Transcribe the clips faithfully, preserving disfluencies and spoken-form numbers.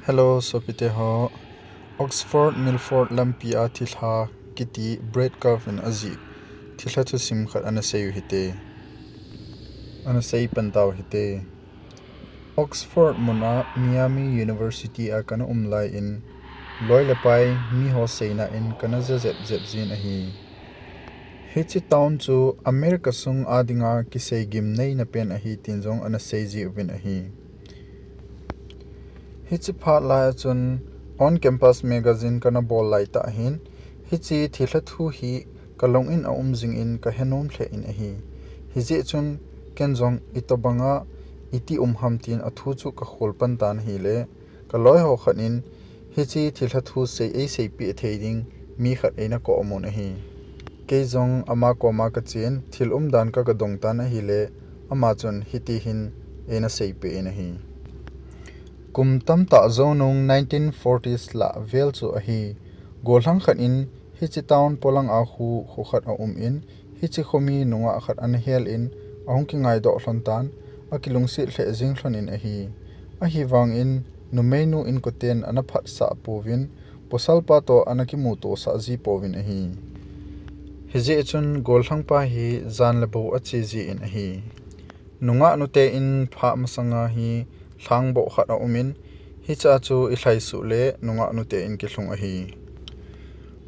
Hello, sopite ho. Oxford Milford lampi a thilha kiti Brett Garvin ajih thilha thusim khat ana sei u hite. Ana sei pan tau hite. Oxford mun a Miami University a kana um lai in, loi le pai mi ho seina in kana ja jep jep jin ahi. Hiche town chu America sung a dinga kisei gimneina pen ahi tin jong ana sei ji uvin ahi. Hiche phat lai a chun On Campus Magazine kana bol lai tah hin, hiche thilha thu hi ka lung in a um jing in ka henom lheh in ahi. Hijeh chun ken jong itobang a iti um ham tin a thu chu ka khol pan tan ahile, ka loi ho khat in hiche thilha thu sei, ei seipeh thei ding mi khat eina kou mun ahi. Kei jong ama koma ka chen, thil umdan ka ga dong tan ahile, ama chun hiti hin eina seipeh in ahi. Kum tamtah jou nung nineteen forties lah vel chu ahi. Gollhang khat in hiche town polang a kho, kho khat a um in, hiche khomi nungah khat ana hel in, ahung kingaidoh lhon tan, akilungset lheh jing lhon in ahi. Ahivangin, numeinu inkoten ana phatsah pouvin, pasalpa toh ana kimutosah ji pouvin ahi. Hijeh chun gollhangpa hi jan le bou ache ji in ahi. Nungah nute in phah masanga hi lhangboh khat a um in, hichea chu i lhaisuh le nungah nute in kilhung ahi.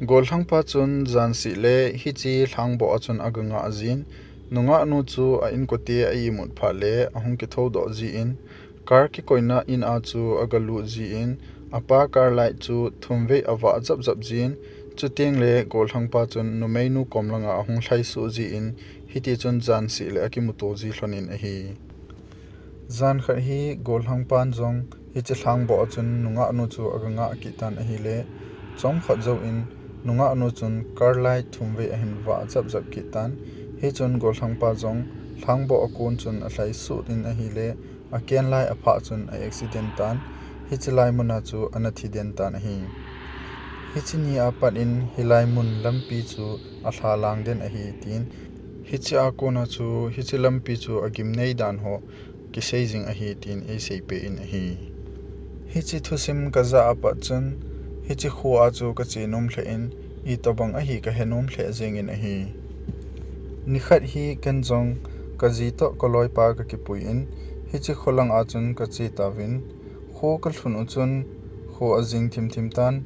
Gollhangpa chun jan seh le hiche lhangboh a chun aga ngah jin, nungahnu chu a inkote a imut phat le ahung kithoudoh ji in, car kikoina in a chu aga lut ji in, apa car light chu thumvei avah japjap jin, chuteng le gollhangpa chun numeinu kom langa ahung lhaisuh ji in, hiti chun jan seh le akimuto ji lhon in ahi. Jan khat hi gollhangpan jong hiche lhangboh a chun nungahnu chu aga ngah kit tan ahile, chomkhat jouvin nungahnu chun car light thumvei ahin vah japjap kit tan, hichun gollhangpa jong lhangboh a kon chun alhaisuh in ahile, aken lai aphah chun a accident tan, hiche lai muna chu ana thi den tan ahi. Hiche ni a pat in hilai mun lampi chu alha lang den ahi tin, hichea kona chu hiche lampi chu agimnei dan ho kisei jing ahi tin ei seipeh in ahi. Hiche thusim kajah a pat chun, hiche khoa chu kache nom lheh in, itobang ahi kahe nom lheh jeng in ahi. Nikhat hi ken jong kaji toh kaloipa kakipui in, hiche kho langa chun kache tauvin, kho kalhun u chun, kho ajing thimthim tan,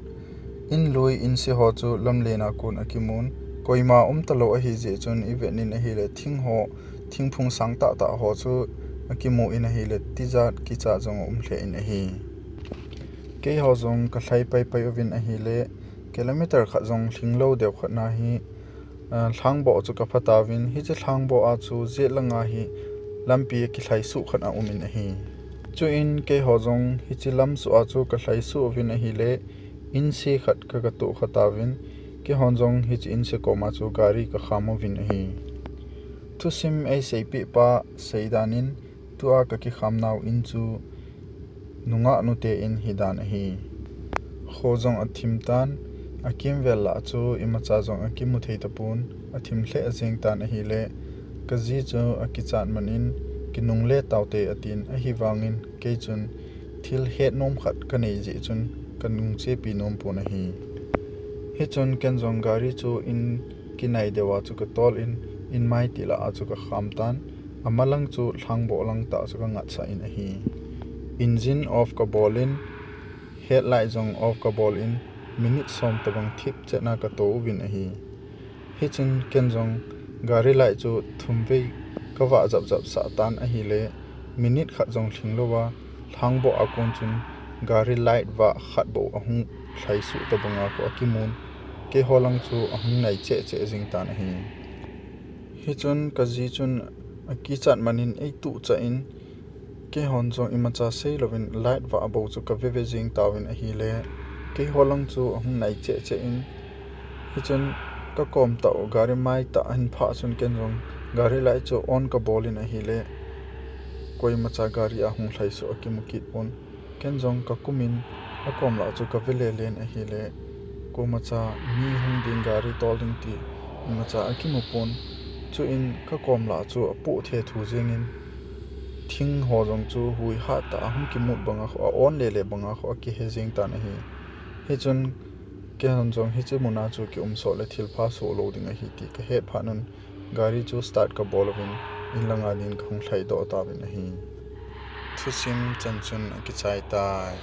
in lui inse ho chu lamlen a kon akimun, koima umtalou ahijeh chun ivet in ahile thing ho, thingphung sang tahtah ho chu akimu in ahile tijat kichat jong aum lheh in ahi. Keiho jong kalhai paipai uvin ahile, kilometer khat jong lhinglou deu khat na hi, lhangboh chu kapha tauvin, hiche lhangboh a chu jet langa hi lampi akilhaisuh khat aum in ahi. Chuin keiho jong hiche lamsuh a chu kalhaisuh uvin ahile, inse khat kagatoh kha tauvin, keihon jong hiche inse koma chu gari kakham uvin ahi. Thusim eiseipeh pa seidan in, tua kakikham nau in chu nungah nute in hidan ahi. Kho jong athim tan, akimvel lah chu imacha jong akimu thei tapon, athim lheh jeng tan ahile, kaji chu akichat man in, kinungle taute atin, ahivangin kei chun thil hetnom khat kanei jeh chun kanungchepi nom pon ahi. Hichun ken jong gari chu in kinai deuva chu katol in, in maiti lah a chu kakham tan, amalang chu lhangboh lang tah chu kangatsah in ahi. Engine off kabol in, headlight jong off kabol in, minute som tobang thipchetna katou uvin ahi. Hichun ken jong gari light chu thumvei kavah japjap sah tan ahile, minute khat jong lhinglouva, lhangboh a kon chun gari light vah khat bou ahung lhaisuh tobanga kho akimun, keiho lang chu ahung nai cheh cheh jing tan ahi. Hichun kaji chun akichat man in eituhchah in, keihon jong imacha seilouvin light vah bou chu kaveve jeng tauvin ahile, keiho lang chu ahung nai cheh cheh in, hichun kakom tah u gari maitah ahin phah chun ken jong gari light chu on kabol in ahile, koimacha gari ahung lhaisuh akimu kit pon. Ken jong kakum in akom lah chu kave lele in ahile, koimacha mi hung ding gari tol ding ti imacha akimu pon. Chuin kakom lah chu apoh thethu jeng in, Thing ho jong chu hui hat tah a hung kimut banga kho, a on lele banga kho akihe jeng tan ahi. Hichun keihon jong hiche muna chu kium sot le thilpha soh lou ding ahi ti kahet phat un, gari chu start kabol uvin, in langa din kahung lhaidoh tauvin ahi. Thusim chan chun akichai tai.